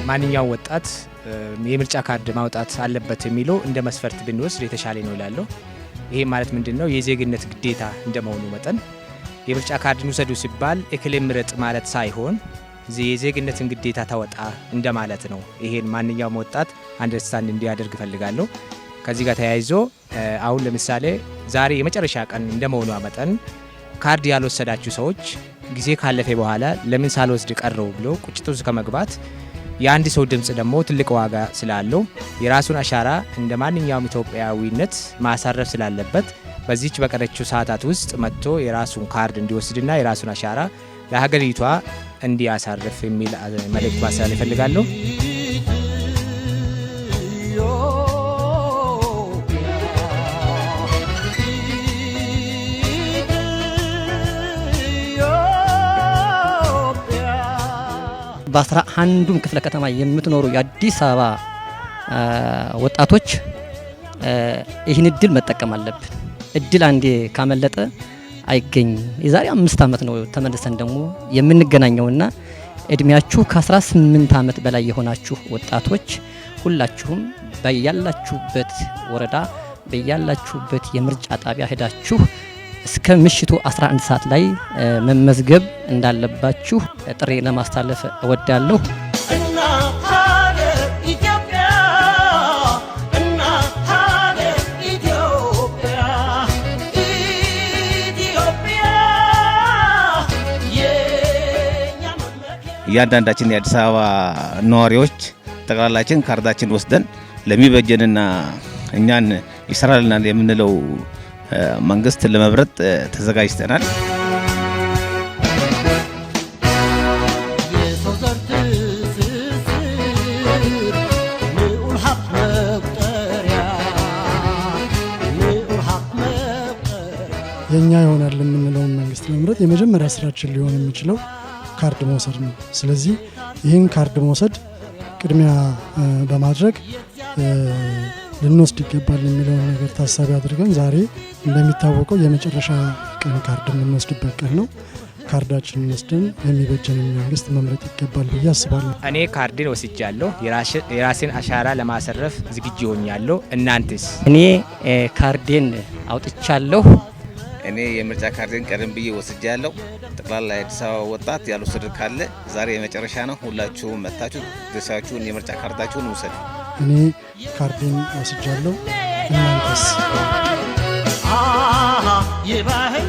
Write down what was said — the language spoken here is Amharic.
ማንኛውም ወጣት የምርጫ ካርድ ማውጣት አለበት የሚለው እንደ መስፈርት ብንወስድ የተሻለ ነው እላለሁ። ይሄ ማለት ምንድነው? የዜግነት ግዴታ እንደመሆኑ መጠን የምርጫ ካርድን ውሰዱ ሲባል እከሌን ምረጥ ማለት ሳይሆን የዜግነትን ግዴታ ተወጣ እንደማለት ነው። ይሄን ማንኛውም ወጣት understand እንዲያደርግ እፈልጋለሁ። ከዚህ ጋር ተያይዞ አሁን ለምሳሌ ዛሬ የመጨረሻ ቀን እንደመሆኗ መጠን ካርድ ያልወሰዳችሁ ሰዎች ጊዜ ካለፈ በኋላ ለምን ሳልወስድ ቀረው ብሎ ቁጭት ውስጥ ከመግባት፣ የአንድ ሰው ድምጽ ደግሞ ትልቅ ዋጋ ስላለው የራሱን አሻራ እንደ ማንኛውም ኢትዮጵያዊነት ማሳረፍ ስላለበት በዚች በቀረችው ሰዓታት ውስጥ መጥቶ የራሱን ካርድ እንዲወስድና የራሱን አሻራ ለሀገሪቷ እንዲያሳርፍ የሚል መልእክት ማስተላለፍ እፈልጋለሁ። በ11ዱም ክፍለ ከተማ የምትኖሩ የአዲስ አበባ ወጣቶች ይህን እድል መጠቀም አለብን። እድል አንዴ ካመለጠ አይገኝም። የዛሬ 5 ዓመት ነው ተመልሰን ደግሞ የምንገናኘውና እድሜያችሁ ከ18 ዓመት በላይ የሆናችሁ ወጣቶች ሁላችሁም በያላችሁበት ወረዳ፣ በያላችሁበት የምርጫ ጣቢያ ሄዳችሁ እስከ ምሽቱ 11 ሰዓት ላይ መመዝገብ እንዳለባችሁ ጥሪ ለማስተላለፍ እወዳለሁ። እናት ሀገር ኢትዮጵያ፣ እናት ሀገር ኢትዮጵያ፣ ኢትዮጵያ የኛ መመኪያ። እያንዳንዳችን የአዲስ አበባ ነዋሪዎች ጠቅላላችን ካርዳችን ወስደን ለሚበጀንና እኛን ይሰራልናል የምንለው መንግስት ለመምረጥ ተዘጋጅተናል። የሰው ዘር ትስስር ልዑል ሀብት መቁጠሪያ፣ ልዑል ሀብት መቁጠሪያ። የኛ ይሆናል የምንለውን መንግስት መምረጥ የመጀመሪያ ስራችን ሊሆን የሚችለው ካርድ መውሰድ ነው። ስለዚህ ይህን ካርድ መውሰድ ቅድሚያ በማድረግ ልንወስድ ይገባል የሚለውን ነገር ታሳቢ አድርገን ዛሬ እንደሚታወቀው የመጨረሻ ቀን ካርድ የምንወስድበት ቀን ነው። ካርዳችንን ወስደን የሚበጀንን መንግስት መምረጥ ይገባል ብዬ አስባለሁ። እኔ ካርድን ወስጃለሁ። የራሴን አሻራ ለማሰረፍ ዝግጁ ሆኛለሁ። እናንተስ? እኔ ካርዴን አውጥቻለሁ። እኔ የምርጫ ካርዴን ቀደም ብዬ ወስጃለሁ። ጠቅላላ የአዲስ አበባ ወጣት ያልወሰደ ካለ ዛሬ የመጨረሻ ነው። ሁላችሁም መጥታችሁ ድርሻችሁን የምርጫ ካርዳችሁን ውሰዱ። እኔ ካርዴን ወስጃለሁ። እናንተስ? የባህል